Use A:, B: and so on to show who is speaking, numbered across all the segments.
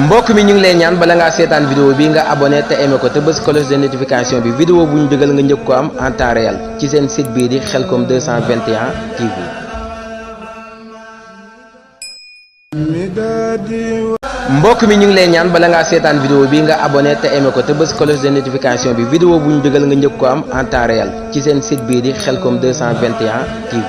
A: mbokk mi ñu ngi lay ñaan bala ngaa seetaan vidéo bi nga abonné te aimé ko te bës cloche de notification bi vidéo bu ñu dugal nga njëkk ko am en temps réel ci seen site bii di Khelcom 221 TV. mbokk mi ñu ngi lay ñaan bala ngaa seetaan vidéo bi nga abonné te aimé ko te bës cloche de notification bi vidéo bu ñu dugal nga njëkk ko am en temps réel ci seen site bii di Khelcom 221 TV.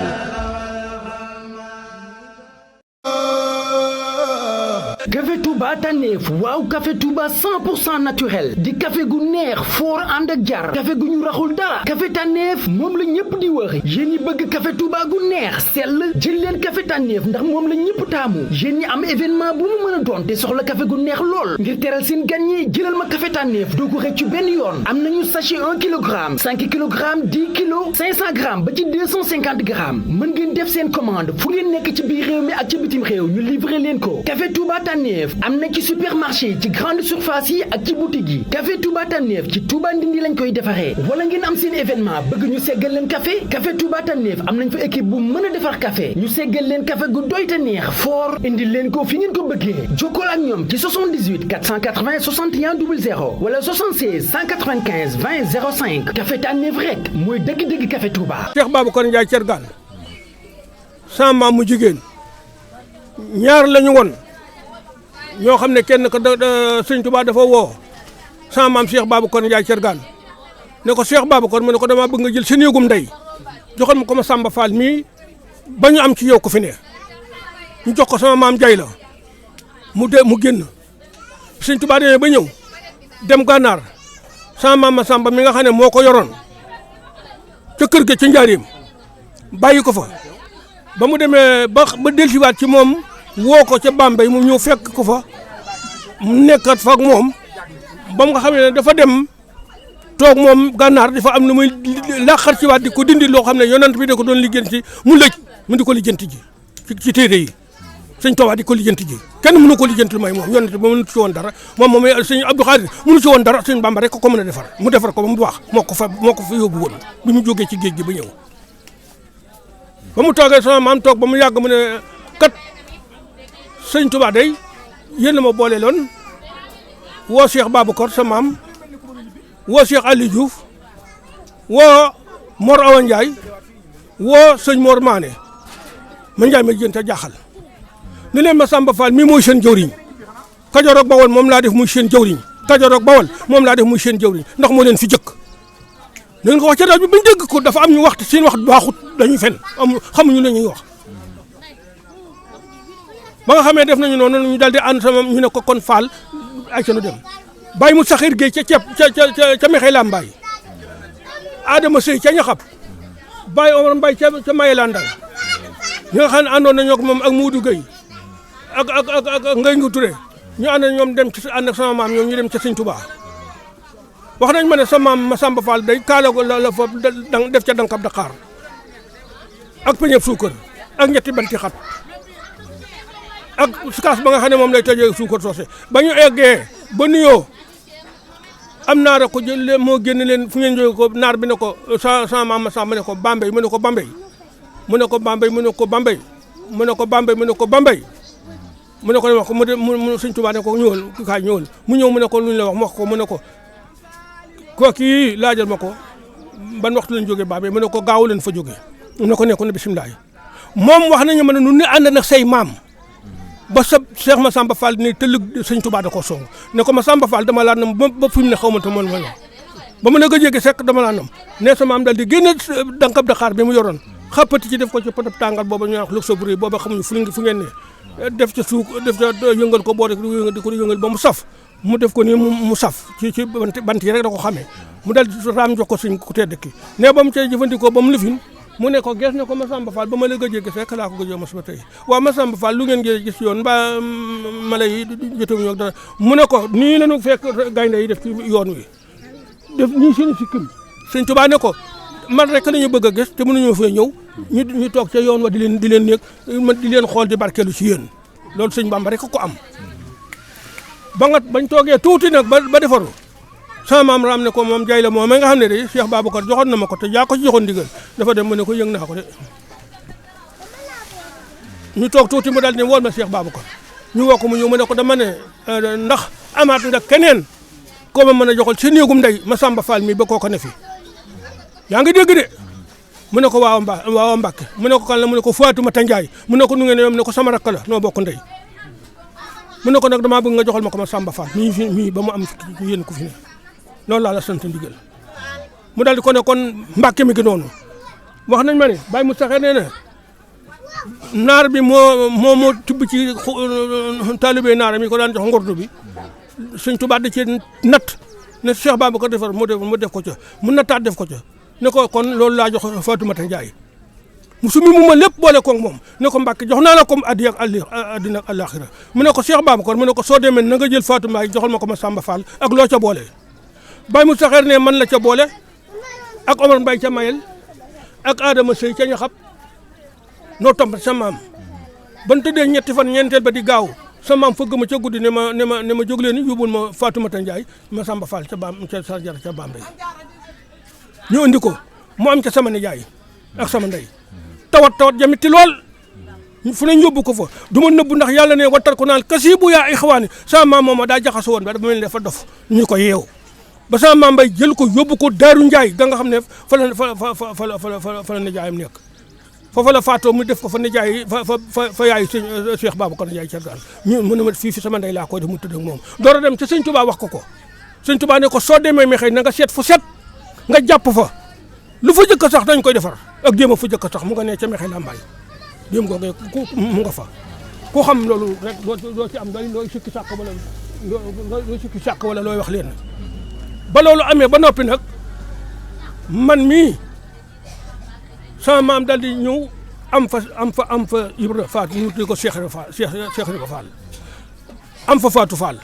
B: café Touba Tanéef waaw café Touba 100% naturel di café gu neex foor ànd ak jar café gu ñu raxul dara café Tanéef moom la ñëpp di wër yéen ñi bëgg café Touba gu neex sell jël leen café Tanéef ndax moom la ñëpp taamu yéen ñi am événement bu mu mën a doon te soxla café gu neex lool ngir teral seen gan ñi jëlal ma café Tanéef doo ko rëccu benn yoon am nañu sachet 1 kilogramme 5 kilogrammes 10 kilos 500 grammes ba ci 250 grammes mën ngeen def seen commande fu ngeen nekk ci biir réew mi ak ci bitim réew ñu livrer leen ko café Touba Tanéef am na ci supermarché ci grande surface yi ak ci boutique yi café Touba Tanéef ci Touba Ndindi lañ koy defaree wala ngeen am seen événement bëgg ñu seggal leen café Touba Tanéef am nañ fa équipe bu mën a defar café ñu seggal leen café gu doy te neex fort indi leen ko fi ngeen ko bëggee jokkoo ak ñoom ci 78 480 61 00 wala 76 195 20 05 café Tanéef rek mooy dëgg-dëgg café Touba.
C: Cheikh Babacar Ndiaye Thiergane sama maam mu jigéen ñaar lañu woon ñoo xam ne kenn ko sëñ Touba dafa woo sama maam Cheikh Babacar Ndiaye Thiergane ne ko Cheikh Babacar mu ne ko damaa bëgg nga jël seen yëgum ndey joxoon ma ko ma Samba Fall mii ba ñu am ci yow ko fi ne ñu jox ko sama maam Jay la mu génn sëñ Touba demee ba ñëw dem gànnaar sama maam ma Samba mi nga xam ne moo ko yoroon ca kër ga ca njaareem bàyyi ko fa ba mu demee ba dellusiwaat ci moom woo ko ca Bambey mu ñëw fekk ko fa mu nekkat fa ak moom ba mu nga xam ne dafa dem toog moom gànnaar dafa am na muy laqar ci waat di ko dindi loo xam ne yonent bi da ko doon lijjanti mu lëj mu di ko lijjanti ji ci téere yi sëñ Tuubaa di ko lijjanti ji kenn mënu ko lijjanti may moom yonent bi mënu ci woon dara moom sëñ Abdou Khadir mënu ci woon dara sëñ Bamba rek ko mën a defar mu defar ko ba mu baax moo ko fa yóbbu woon bi mu jógee ci géej gi ba ñëw ba mu toogee sama maam toog ba mu yàgg mu ne kat sëñ Touba day yéen ma boole loon woo Cheikh Babacar sa maam woo Cheikh Aliou Diouf woo Mor Awa Ndiaye woo sëñ Mor Mané ma Ndiaye ma jën ta jaaxal ni leen ma Samba Fall mii mooy seen jawriñ Kajoor ak Bawol moom laa def muy seen jawriñ Kajoor ak Bawol moom laa def muy seen jawriñ ndax moo leen fi jëkk na ngeen ko wax ca rajo bi bañ dégg ko dafa am ñu waxtu seen wax baaxut dañuy fen xamuñu la ñuy wax ba nga xamee def nañu noonu ñu daal di ànd sama ñu ne ko kon Fall ay ca nu dem bàyyi mu saxir géej ca ceeb ca Mexey Lambaay Adama Sey ca Ñaxab bàyyi Omar Mbaye ca Maye Landal ñi nga xam ne àndoon nañoo ak moom ak Moudou Gueye ak Ngay Ngu Touré ñu ànd ñoom dem ci ànd ak sama maam ñoom ñu dem ca Sëñ Touba wax nañ ma ne sa maam ma Samba Fall day kaala ko la fa def ca dankab Dakar ak peñeb suukar ak ñetti banti xat ak kaas ba nga xam ne moom lay tëjee suukar soosé ba ñu eggee ba nuyoo am naara ko jël moo génn leen fu ngeen jógee ko naar bi ne ko sa maam ma Samba ne ko Bambey mu ne ko Bambey mu ne ko Bambey mu ne ko Bambey mu ne ko Bambey mu ne ko Bambey mu ne ko wax ko mu Sëñ Tuubaa ne ko ñëwal kaay ñëwal mu ñëw mu ne ko lu ñu la wax mu wax ko mu ne ko kooku laajal ma ko ban waxtu lañ jógee Bambey mu ne ko gaaw leen fa jógee mu ne ko nekkoon na bisimilah moom wax nañu ma ne nu ne ànd nag say maam ba sa Cheikh Massamba Fall ni tëllëg Sëñ Tuubaa da koo song ne ko Massamba Fall dama laa nam ba fi mu ne xaw ma te moom ba mu ne gëjee gi sekk dama laa nam ne sa maam daal di génne dankab Dakar bi mu yoroon xappati ci def ko ci potop tàngal booba ñu wax luxo buri booba xamuñu fu ngeen ne def ca suuk def ca yëngal ko boo rek di ko yëngal ba mu saf mu def ko nii mu saf ci bant yi rek da ko xamee mu dal raam jox ko suñ ku tedd ki ne ba mu cay jëfandikoo ba mu lifin mu ne ko gees ne ko Massamba Fall ba ma la gëjee gis rek laa ko gëjee mos ba tey waaw Massamba Fall lu ngeen gis yoon mbaa mala yi jotewuñu ak dara mu ne ko nii lañu fekk gaynde yi def ci yoon wi def nii seen sikkim Sëñ Tuubaa ne ko man rek la ñu bëgg a gis te mënuñoo fee ñëw ñu toog ca yoon wa di leen nekk di leen xool di barkeelu ci yéen loolu Sëñ Bamba rek ko am bañ toogee tuuti nag ba defaru sama maam raam ne ko moom Jay la moom nga xam ne de Cheikh Babacar joxoon na ma ko te yaa ko ci joxoon ndigal dafa dem mu ne ko yëng naa ko de ñu toog tuuti mu daal ne wool ma Cheikh Babacar ñu woo ko mu ñëw mu ne ko dama ne ndax amaat nga keneen koo ma mën a joxal ci néegum ndey Massamba Fall mi ba koo ko ne fi yaa ngi dégg de mu ne ko waaw Mbàkke mu ne ko kan la mu ne ko Faatumata Njaay mu ne ko nu ngeen mu ne ko sama rakk la noo bokk ndey mu ne ko nag damaa bëgg nga joxal ma ko Massamba Fall mii ba mu am yéen ku fi ne loolu laa la sant ndigal mu daal di ko ne kon Mbàkke mi gi noonu wax nañ ma ne Baye Moustapha nee na naar bi moo tibb ci taalibe naar mi ko daan jox ngordu bi Sëñ Tuubaa da ci natt ne Cheikh Baba ko defar mu def ko ca mu nattaat def ko ca ne ko kon loolu laa jox Faatumata Njaay mu sumi mu ma lépp boole koog moom ne ko Mbàkke jox naa la comme addiya ak àddina ak àllaaxira mu ne ko Cheikh Baba ko mu ne ko soo demee na nga jël Faatuma joxal ma ko Massamba Fall ak loo ca boole Baye Moustapha ne man la ca boole ak Omar Mbaye ca Mayel ak Adama Sey ca Ñaxab noo tomb sa maam ban tëddee ñetti fan ñeenteel ba di gaaw sa maam fëgg ma ca guddi ne ma jóg leen yóbbul ma Faatumata Njaay Massamba Fall ca Sarjara ca Bambey ñu andi ko mu am ca sama nijaay ak sama ndey tawat jamiti lool fu ne yóbbu ko fa du ma nëbbu ndax yàlla ne wattar ko naan kasibu yaa ixwaani sama maam mooma daa jaxasoo woon ba dafa mel ni dafa dof ñu ko yeew ba sama maam Mbay jël ko yóbbu ko Daaru Njaay ga nga xam ne fa la nijaayam nekk foofa la faatoo mu def ko fa nijaay fa yaayu sëñ Cheikh Babacar Njaay Cargaan ñu mu ne ma fii fi sama ndey laa koy def mu tëdd ak moom door a dem ca sëñ Touba wax ko sëñ Touba ne ko soo demee mi xëy na nga seet fu set nga jàpp fa lu fa jëkk sax dañ koy defar ak déema fa jëkk sax mu nga ne ca Mekhe Lambaay déem googee mu nga fa ku xam loolu rek doo ci am looy sikki sàkk wala looy wax leen ba loolu amee ba noppi nag man mii sama maam daal di ñëw am fa Ibra Faat ñu tuddee ko Cheikh Ibra Fall am fa Fatou Fall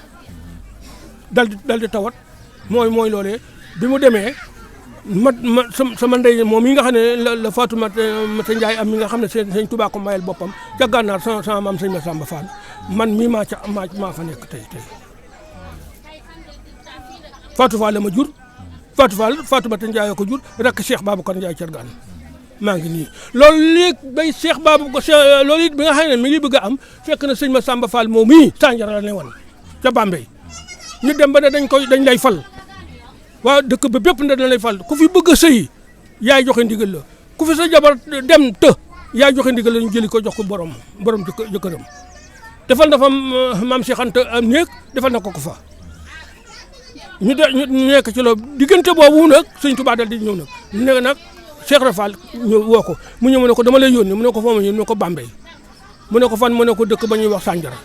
C: dal di tawat mooy loolee bi mu demee sama ndey moom yi nga xam ne la Faatumata Njaay am mi nga xam ne sëñ Tuubaa ko mayel boppam ca gànnaar sama maam sëñ Massamba Fall man mii maa fa nekk tey Fatou Fall la ma jur Faatumata Njaay ko jur rakk Cheikh Babacar Njaay Cargaan maa ngi nii loolu léegi bay Cheikh loolu it bi nga xam ne mi ngi bëgg a am fekk na sëñ Massamba Fall moom mii Sandiara la ne woon ca Bambey ñu dem ba ne dañ lay fal waaw dëkk ba bépp dañ lay fal ku fi bëgg a sëyi yaay joxe ndigal la ku fi sa jabar dem yaay joxe ndigal la ñu jëli ko jox ko borom jëkkëram defal na fa maam Cheikh Anta am néeg defal na ko fa ñu nekk ci loolu diggante boobu nag sëñ Tuubaa dal di ñëw nag ne nag Cheikh Rafal ñëw woo ko mu ñëw mu ne ko dama lay yónni mu ne ko foo ma yónni mu ne ko Bambey mu ne ko fan mu ne ko dëkk ba ñuy wax Sandiara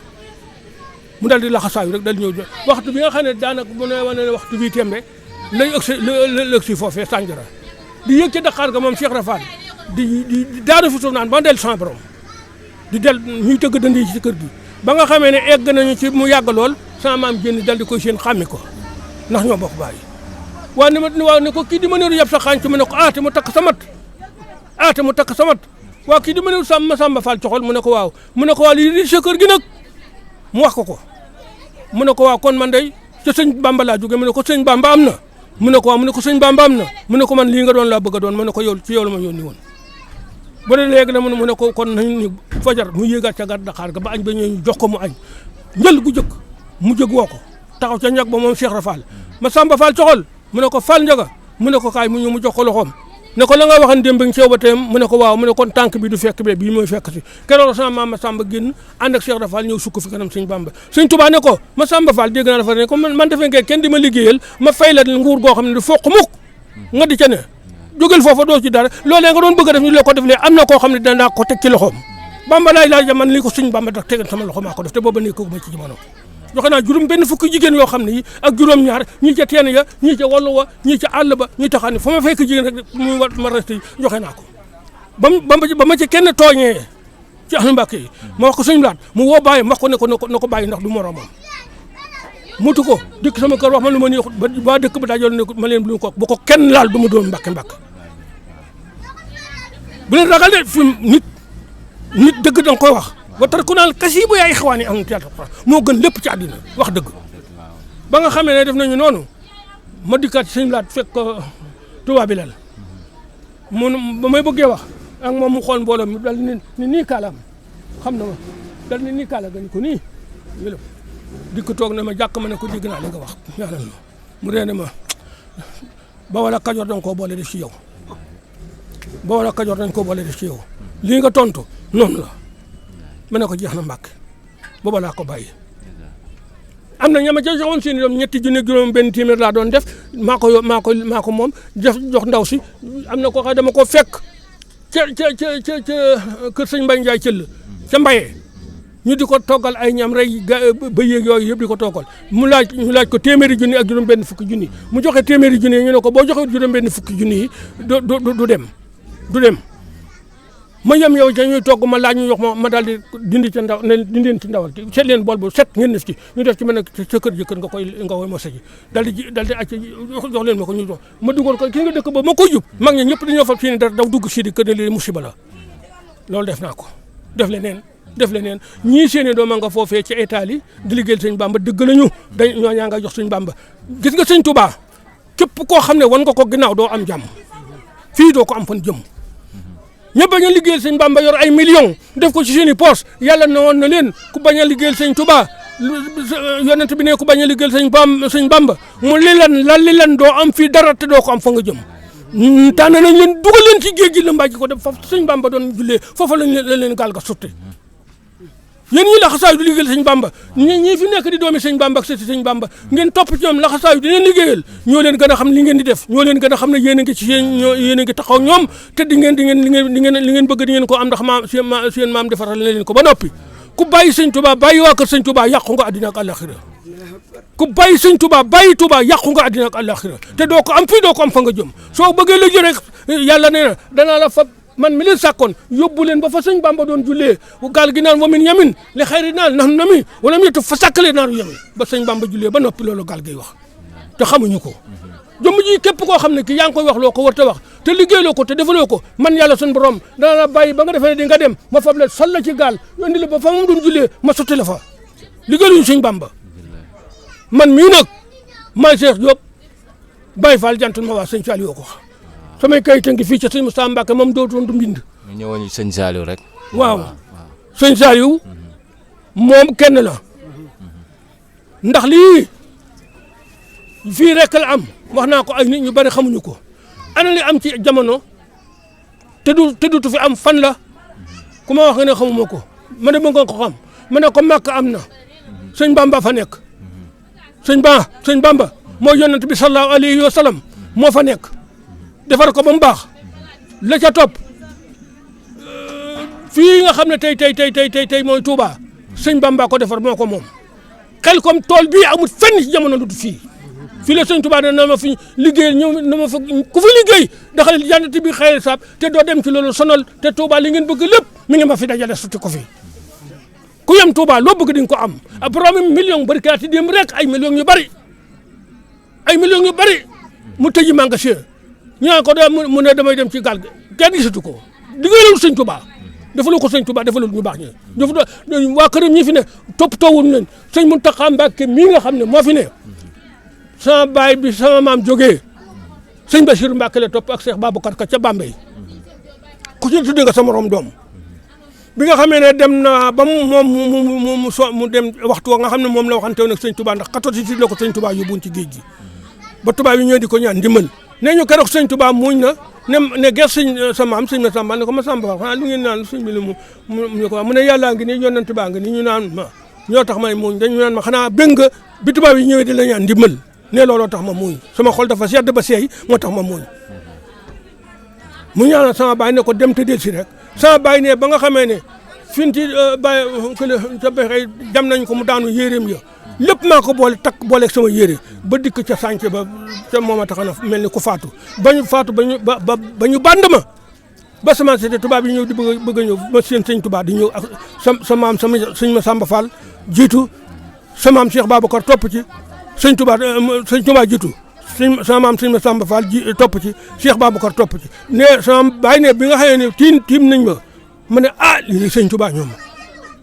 C: mu dal di laxasaayu rek dal di ñëw waxtu bi nga xam ne daanaka mu ne wane waxtu bii tembe lay ëgg si foofee Sandiara di yëg ca Dakar ga moom Cheikh Rafal di daanu fi suuf naan ba del sans borom di del ñuy tëgg dënd yi ci kër gi ba nga xamee ne egg nañu ci mu yàgg lool sama maam génn dal di koy seen xàmmi ko ndax ñoo bokk bàyyi waaw ne ko kii di ma neeru yab sa xànc mu ne ko te mu takk samat waaw kii di ma neeru Massamba Fall coxol mu ne ko waaw mu ne ko waaw lii di sa kër gi nag mu wax ko mu ne ko waaw kon man day ca sëñ Bamba laa jóge mu ne ko sëñ Bamba am na mu ne ko waaw mu ne ko sëñ Bamba am na mu ne ko man lii nga doon laa bëgg a doon mu ne ko yow ci yow la ma yónni woon ba léegi na mu ne ko kon nañ fajar mu yéegaat ca gar Dakar ga ba añ ba ñu jox ko mu añ njël gu jëkk mu jëg woo ko taxaw ca ñag ba moom Cheikh Rafal Massamba Fall coxol mu ne ko Fall Njaga mu ne ko kaay mu ñëw mu jox ko loxoom ne ko la nga waxan démb ci yow ba tey mu ne ko waaw mu ne kon tànk bi du fekk be bii mooy fekk si keroog sama maam Massamba génn ànd ak Cheikh Rafal ñëw sukk fi kanam sëñ Bamba sëñ Tuubaa ne ko Massamba Fall dégg naa dafa ne ko man defee ngeen kenn di ma liggéeyal ma fay la nguur goo xam ne du foq mukk nga di ca ne jógel foofa doo ci dara loolee nga doon bëgg a def ñu la ko def lee am na koo xam ne danaa ko teg ci loxoom Bamba laaj man lii ko sëñ Bamba tax tegal sama loxo maa ko def te booba nekk ma ci jamono joxe naa juróom benn fukki jigéen yoo xam ne yi ak juróom ñaar ñii ca teen ya ñii ca wallu wa ñii ca àll ba ñii taxaani fa ma fekk jigéen rek muy war ma resté joxe naa ko ba ma ci kenn tooñee ci ahlu Mbàkke yi ma wax ko sëñ Laat mu woo bàyyi wax ko ne ko na ko bàyyi ndax du moromam mutu ko dëkk sama kër wax ma lu ma nii ba dëkk ba daajoon ne ma leen bu ko kenn laal du ma doon Mbàkke bu leen ragal de fi nit dëgg da nga koy wax ba tar ku naan kasi bu yaay xawaani am théâtre moo gën lépp ci àddina wax dëgg ba nga xamee ne def nañu noonu ma dikkaat sëñ Laat fekk ko Tuubaa bi lal ba may bëggee wax ak moom mu xool mbooloo mi dal ni nii kaalaam xam na ma dal ni nii kaala gani ko nii di ko toog ne ma jàkk ma ne ko dégg naa li nga wax ñaanal ma mu ree ne ma Bawol ak Kajoor dañ koo boole def ci yow Bawol ak Kajoor dañ koo boole def ci yow lii nga tontu noonu la ma ne ko jeex na Mbàkke booba laa ko bàyyi am na ñama ca joxoon seen doom 3 junni juróom benn téeméer laa doon def maa ko moom jox ndaw si am na koo xam dama ko fekk ca kër sëñ Mbaye Ndiaye Thiel ca Mbaye ñu di ko toggal ay ñam rey ba yéeg yooyu yëpp di ko toggal ñu laaj ko téeméeri junni ak juróom benn fukki junni mu joxe téeméeri junni yi ñu ne ko boo joxe juróom benn fukki junni yi du dem ma yem yow dañuy togg ma laaj ñu jox ma daal di dindi ca ndaw ne dindi ci ndawal seet leen bool bu set ngeen def ci ñu def ci mën a sa kër jëkkër nga koy mos a ji daal di acc jox leen ma ko ñu jox ma dugal ko ki nga dëkk ba ma koy jub mag ñi ñëpp dañoo fa fii ne dara daw dugg si di kër ne lii musiba la loolu def naa ko def leneen ñii seeni doom nga foofee ci Italie di liggéeyal sëñ Bamba dëgg lañu ñoo ñaa nga jox sëñ Bamba gis nga sëñ Touba képp koo xam ne wan nga ko ginnaaw doo am jàmm fii doo ko am fan jëm ña bañ a liggéeyal sëñ Bamba yor ay millions def ko ci seeni poche yàlla na woon na leen ku bañ a liggéeyal sëñ Touba yonent bi ne ku bañ a liggéeyal sëñ Bamba mu li lan doo am fii dara te doo ko am fa nga jëm tànn nañ leen dugal leen ci géej gi la mbàjj ko def foofu sëñ Bamba doon jullee foofa lañ leen gaal ga sotte yéen ñi laxasaayu di liggéeyal sëñ Bamba ñi fi nekk di doomi sëñ Bamba ak sëti sëñ Bamba ngeen topp ci ñoom laxasaayu di leen liggéeyal ñoo leen gën a xam li ngeen di def ñoo leen gën a xam ne yéen a ngi ci yéen a ngi taxaw ñoom te li ngeen bëgg di ngeen ko am ndax seen maam defaral na leen ko ba noppi ku bàyyi sëñ Touba bàyyi waa kër sëñ Touba yàqu nga àddina ak àllaxira ku bàyyi sëñ Touba bàyyi Touba yàqu nga àddina ak àllaxira te doo ko am fii doo ko am fa nga jëm soo bëggee la jë rek yàlla nee na danaa la fab man mi leen sàkkoon yóbbu leen ba fa sëñ Bamba doon jullee gaal gi naan wa min yamin li xayri naan nax nami wala mu yëtu fa sàkkale naaru yamin ba sëñ Bamba jullee ba noppi loolu gaal gi wax te xamuñu ko jëmm ji képp koo xam ne ki yaa ngi koy wax loo ko war te wax te liggéeyloo ko te defaloo ko man yàlla suñu borom dana la bàyyi ba nga defee ne di nga dem ma fab la sol la ci gaal indi la ba fa mu doon jullee ma sotti la fa liggéeyluñu sëñ Bamba man mii nag maay Cheikh Diop Baye Fall jantul ma waa sëñ Saliou ko samay kayit a ngi fii ca sëñ Moussa Mbacke moom dootoon du mbind.
D: ñu ñëwoon sëñ Saliou rek.
C: waaw sëñ Saliou moom kenn la ndax lii fii rek la am wax naa ko ay nit ñu bari xamuñu ko ana li am ci jamono te du fi am fan la ku ma wax nga ne xamuma ko ma ne bëgg nga ko xam ma ne ko màkk am na sëñ Bamba fa nekk sëñ Bamba moo yonent bi sallallahu alayhi wa sallam moo fa nekk. defar ko ba mu baax la ca topp fii nga xam ne tey mooy Touba sëñ Bamba ko defar moo ko moom xel comme tool bii amul fenn ci jamono lu fii la sëñ Touba na ma fi liggéey ñëw na ma fa ku fi liggéey daxal jànnat bi xëy saab te doo dem ci loolu sonal te Touba li ngeen bëgg lépp mi ngi ma fi dajale sutti ko fi ku yem Touba loo bëgg di nga ko am a problème million bari kaati dem rek ay millions yu bari mu tëji magasin ñu naan ko mu ne damay dem ci gaal gi kenn gisatu ko liggéeyalul sëñ Touba defalul ko sëñ Touba defalul ñu baax ñi waa këram ñi fi ne toppatoowul leen sëñ Mountakha Mbacké mii nga xam ne moo fi ne sama baay bi sama maam jógee sëñ Bassirou Mbacké la topp ak Cheikh Babacar Ka ca Bambey ku ci tudde nga sa morom doom bi nga xamee ne dem na ba mu dem waxtu nga xam ne moom la waxante woon ak sëñ Touba ndax 14 ci la ko sëñ Touba yóbbuwoon ci géej gi ba Touba yi ñëw di ko ñaan ndimbal nee ñu keroog sëñ Touba muñ na ne ges sëñ sa maam sëñ Massamba ne ko Massamba xanaa lu ngeen naan sëñ bi lu mu ko wax mu ne yàllaa ngi nii yonent baa ngi nii ñu naan ma ñoo tax may muñ dañu naan ma xanaa bëgg nga bi Touba yi ñëwee di la ñaan ndimbal ne looloo tax ma muñ sama xol dafa sedd ba seey moo tax ma muñ mu ñaanal sama baay ne ko dem te del si rek sama baay ne ba nga xamee ne finti baay kële ca béxey jam nañ ko mu daanu yéeréem ya lépp maa ko boole takk booleeg sama yére ba dikk ca sànce ba ca moom a tax na mel ni ku faatu ba ñu bànd ma ba sama seete tubaab yi ñëw di bëgg a ñëw ma seen sëñ tubaab di ñëw ak sa maam sëñ Massamba Fall jiitu sa maam Cheikh Babacar topp ci sëñ tubaab jiitu sama maam sëñ Massamba Fall topp ci Cheikh Babacar topp ci ne sama bàyyi ne bi nga xamee ne tiim nañ ma ne lii sëñ tubaab ñoom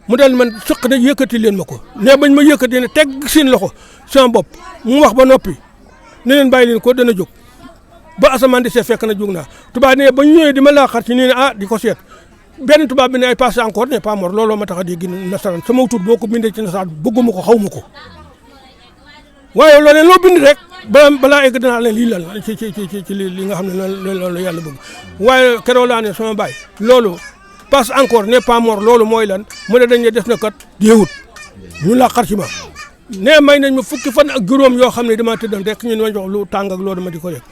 C: mu dal man sëq na yëkkati leen ma ko ne bañ ma yëkkati ne teg seen loxo sama bopp mu wax ba noppi ne leen bàyyi leen ko dana jóg ba asamaan di seet fekk na jóg naa tubaab ne ba ñu ñëwee di ma laa xar ci nii ne di ko seet benn tubaab bi ne ay passe encore n'est pas mort looloo ma tax a dégg nasaraan sama tur boo ko bindee ci nasaraan bëgguma ko xaw ma ko waaye loolee loo bind rek balaa egg dinaa leen lii lan ci li nga xam ne loolu yàlla bëgg waaye keroog laa ne sama baay loolu passe encore n'est pas mort loolu mooy lan mu ne dañ ne def na kat déewut ñu la xar ci ma ne may nañ ma fukki fan ak juróom yoo xam ne damaa tëddoon rek ñun ma jox lu tàng ak loolu ma di ko rek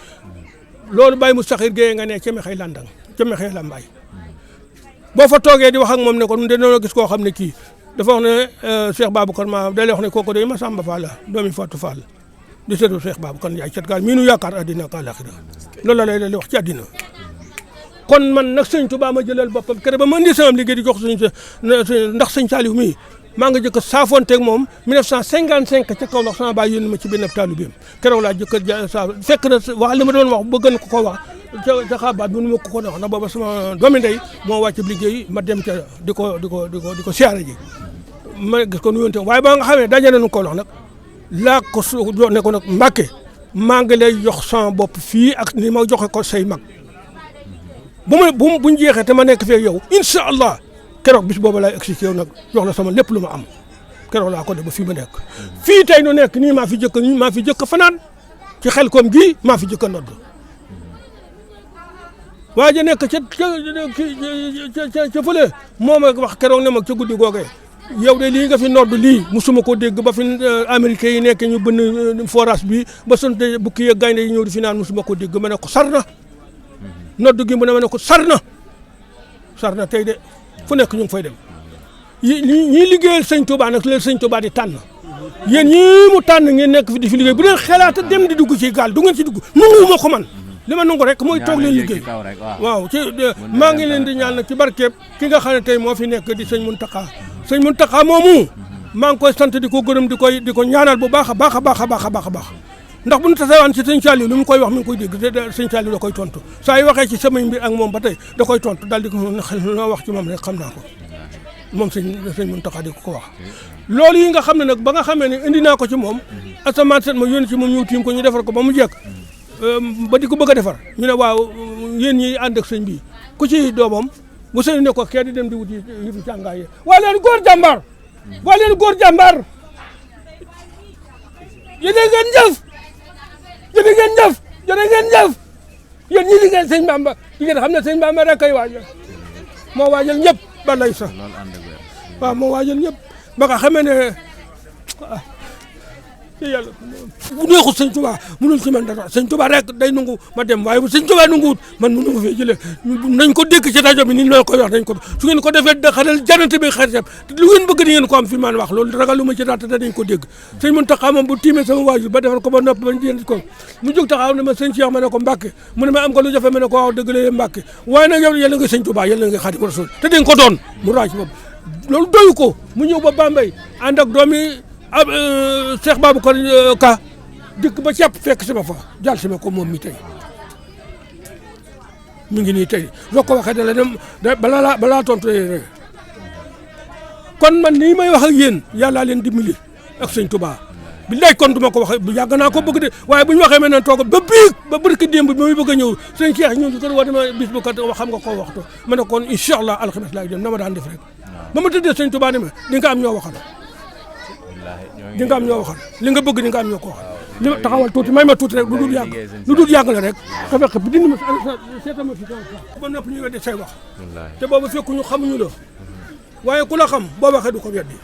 C: loolu bàyyi mu saxir géeye nga ne ca mexey landang ca mexey lambaay boo fa toogee di wax ak moom ne ko dañoo gis koo xam ne kii dafa wax ne Cheikh Babacar ma day wax ne kooku day Massamba Fall la doomi Fatou Fall di seetu Cheikh Babacar Ndiaye cet gaal mii nu yaakaar addina ak àllaaxira loolu la lay wax ci addina kon man nag sëñ Touba ma jëlal boppam kere ba ma indi sama liggéey di jox ndax sëñ Saliou mii maa nga jëkk saafonteeg moom 1955 ca Kaolack sama baay yónni ma ci benn taalibeem keroog laa jëkk sa fekk na wax li ma doon wax bëgg ko wax ca xabaat bi nu ma ko wax ndax booba sama doomi ndey moo wàcc liggéey ma dem ca di ko siyaare ji ma gis ko nuyonte waaye ba nga xamee daje nañu Kaolack nag laa ko ne ko nag Mbàkke maa ngi lay jox sama bopp fii ak ni ma joxe ko say mag buñ jeexee te ma nekk fee yow incha allah keroog bis boobu laay egsi ci yow nag jox la sama lépp lu ma am keroog laa ko def ba fii ma nekk fii tey nu nekk nii maa fi jëkk fanaan ci Xelkom gii maa fi jëkk a nodd waa ja nekk ca fële moo ma wax keroog ne ma ca guddi googee yow de lii nga fi nodd lii musuma ko dégg ba fi américain yi nekk ñu bënn forage bi ba sant bukki yeeg gaynde yi ñëw di fi naan musuma ko dégg ma ne ko sar na nodd gi mu ne ma ne ko sar na tey de fu nekk ñu ngi fay dem ñii liggéeyal sëñ Touba nag leen sëñ Touba di tànn yéen ñii mu tànn ngeen nekk fi di fi liggéey bu leen xelaata dem di dugg ci gaal du ngeen ci dugg nanguwuma ko man li ma nangu rek mooy toog leen liggéey waaw ci maa ngi leen di ñaan nag ci barkeeb ki nga xam ne tey moo fi nekk di sëñ Mountakha moomu maa ngi koy sant di ko gërëm di ko ñaanal bu baax a baax a baax a baax a baax a baax ndax bu ñu tasewaan ci sëñ Saliou lu mu koy wax mi ngi koy dégg sëñ Saliou da koy tontu saa yu waxee ci samay mbir ak moom ba tey da koy tontu daal di ko loo wax ci moom rek xam naa ko moom sëñ Mountakha di ko wax loolu yi nga xam ne nag ba nga xamee ne indi naa ko ci moom asamaan set ma yónni ci moom ñëw tiim ko ñu defar ko ba mu jekk ba di ko bëgg a defar ñu ne waaw yéen ñi ànd ak sëñ bi ku ci doomam bu sëñ ne ko kee di dem di wuti yëfi càngaay yi waa leen góor jàmbaar yéen ngeen jëf yéen ñi liggéey sëñ Bamba di ngeen xam ne sëñ Bamba rek kay waajal moo waajal ñëpp ba lay sax waaw moo waajal ñëpp ba nga xamee ne yàlla bu neexul sëñ Touba mënul ci man dara sëñ Touba rek day nangu ma dem waaye bu sëñ Touba nanguwut man mënu ma fee jëlee nañ ko dégg ci rajo bi ni ñu koy wax nañ ko su ngeen ko defee da xaral janante bi xaritam lu ngeen bëgg di ngeen ko am fi man wax loolu ragal lu ma ci dara te dañ ko dégg sëñ Mountakha moom bu tiimee sama waajur ba defal ko ba noppi ba jënd ko mu jóg taxaw ne ma sëñ Cheikh ma ne ko Mbàkke mu ne ma am ko lu jafe ma ne ko waaw dëgg la Mbàkke waaye nag yow yàlla nga sëñ Touba yàlla nga Xaadimu Rasuul te dañ ko doon mu raaj boobu loolu doyu ko mu ñëw ba Bambey ànd ak doomi Cheikh Babacar Ka dëkk ba ceeb fekk si ma fa jàll si ma ko moom mi tey mi ngi nii tey soo ko waxee da la dem balaa tontu rek kon man nii may wax ak yéen yàllaa leen dimbali ak sëñ Touba billaay kon du ma ko wax bu yàgg naa ko bëgg de waaye bu ñu waxee maintenant toog ba biig ba barki démb bi muy bëgg a ñëw sëñ Cheikh ñëw ci kër wax dama bis bu kat xam nga koo waxtu ma ne kon incha allah alxames laay dem na ma daan def rek ba ma tëddee sëñ Touba ne ma di nga am ñoo waxal di nga am ñoo waxal li nga bëgg di nga am ñoo ko waxal li ma taxawal tuuti may ma tuuti rek lu dul yàgg la rek xafe xëpp dindi ma seetama fi ba nopp ñu weddi say wax te boobu fekku ñu xamuñu la waaye ku la xam boo waxee du ko weddi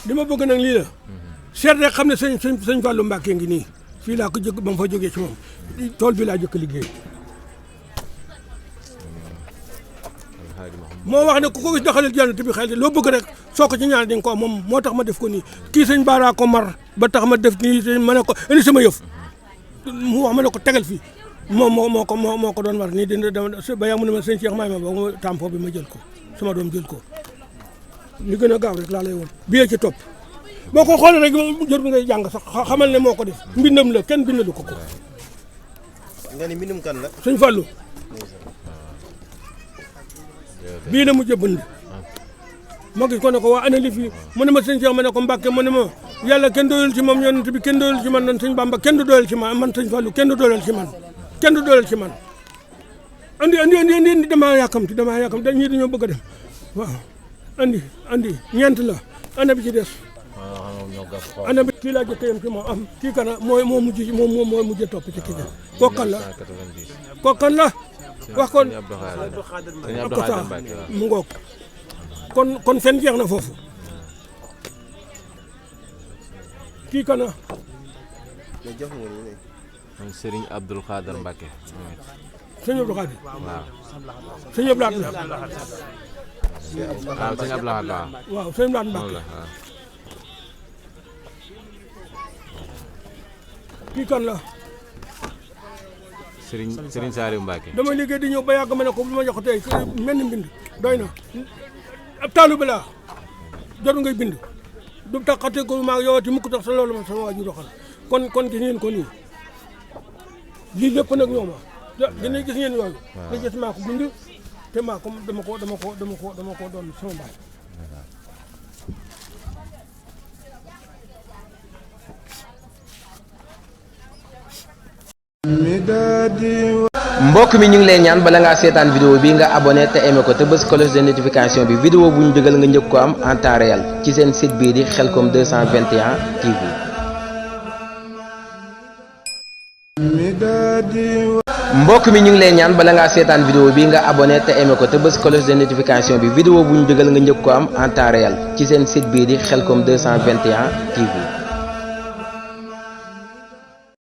C: li ma bëgg nag lii la seet rek xam ne sëñ Fallou Mbacke ngi nii fii laa ko jëkk ba ma fa jógee ci moom tool bi laa jëkk liggéey moo wax ne ku ko gis daxalal jànnat bi xel loo bëgg rek soo ko ci ñaan di nga ko moom moo tax ma def ko nii kii sëñ Baara ko mar ba tax ma def nii ma ne ko indi sama yëf mu wax ma ne ko tegal fii moom moo ko doon war nii dina dama ba yaa mu ne ma sëñ Cheikh may ma ba mu tampon bi ma jël ko sama doom jël ko li gën a gaaw rek laa lay woon bi ci topp boo ko xoolee rek jot bi ngay jàng sax xamal ne moo ko def mbindam la kenn bindalu ko
D: nga ni mbindum kan la
C: sëñ Fallou bii la mujj a bënd ma gis ko ne ko waa ana li fii mu ne ma sëñ Cheikh ma ne ko Mbàkke mu ne ma yàlla kenn doyul ci moom yonent bi kenn doyul ci man nan sëñ Bamba kenn du doyul ci man sëñ Fallou kenn du doyul ci man kenn du doyul ci man andi damaa yàkkamti ñii dañoo bëgg a dem waaw andi ñeent la ana bi ci des ana bi kii laa jëkk yam ci moom am kii kana moo mujj topp ci kii kokkan la wax kon ak ko saa mu ngoog kon fen jeex na foofu kii kana
E: Serigne Abdou Khader Mbacke.
C: sëñ Abdou Khader.
E: waaw.
C: sëñ Abdou Lahad la.
E: waaw sëñ Abdou Lahad la.
C: waaw sëñ Abdou Lahad Mbacke.
E: waaw.
C: kii kan la.
E: Serigne Saliou Mbacke.
C: damay liggéey di ñëw ba yàgg ma ne ko bu ma jox tey mel ni mbind doy na ab taalibe laa jotu ngay bind du taxate ko maa yow ti mukk tax sa loolu ma sama waaju doxal kon gis ngeen ko nii lii lépp nag ñooma dina gis ngeen yooyu nga gis maa ko bind te maa ko dama ko doon sama baay
A: mbokk mi ñu ngi lay ñaan bala ngaa seetaan vidéo bi nga abonné te aimé ko te bës cloche de notification bi vidéo bu ñu dugal nga njëkk ko am en temps réel ci seen site bii di Khelcom 221 TV. mbokk mi ñu ngi lay ñaan bala ngaa seetaan vidéo bi nga abonné te aimé ko te bës cloche de notification bi vidéo bu ñu dugal nga njëkk ko am en temps réel ci seen site bii di Khelcom 221 TV.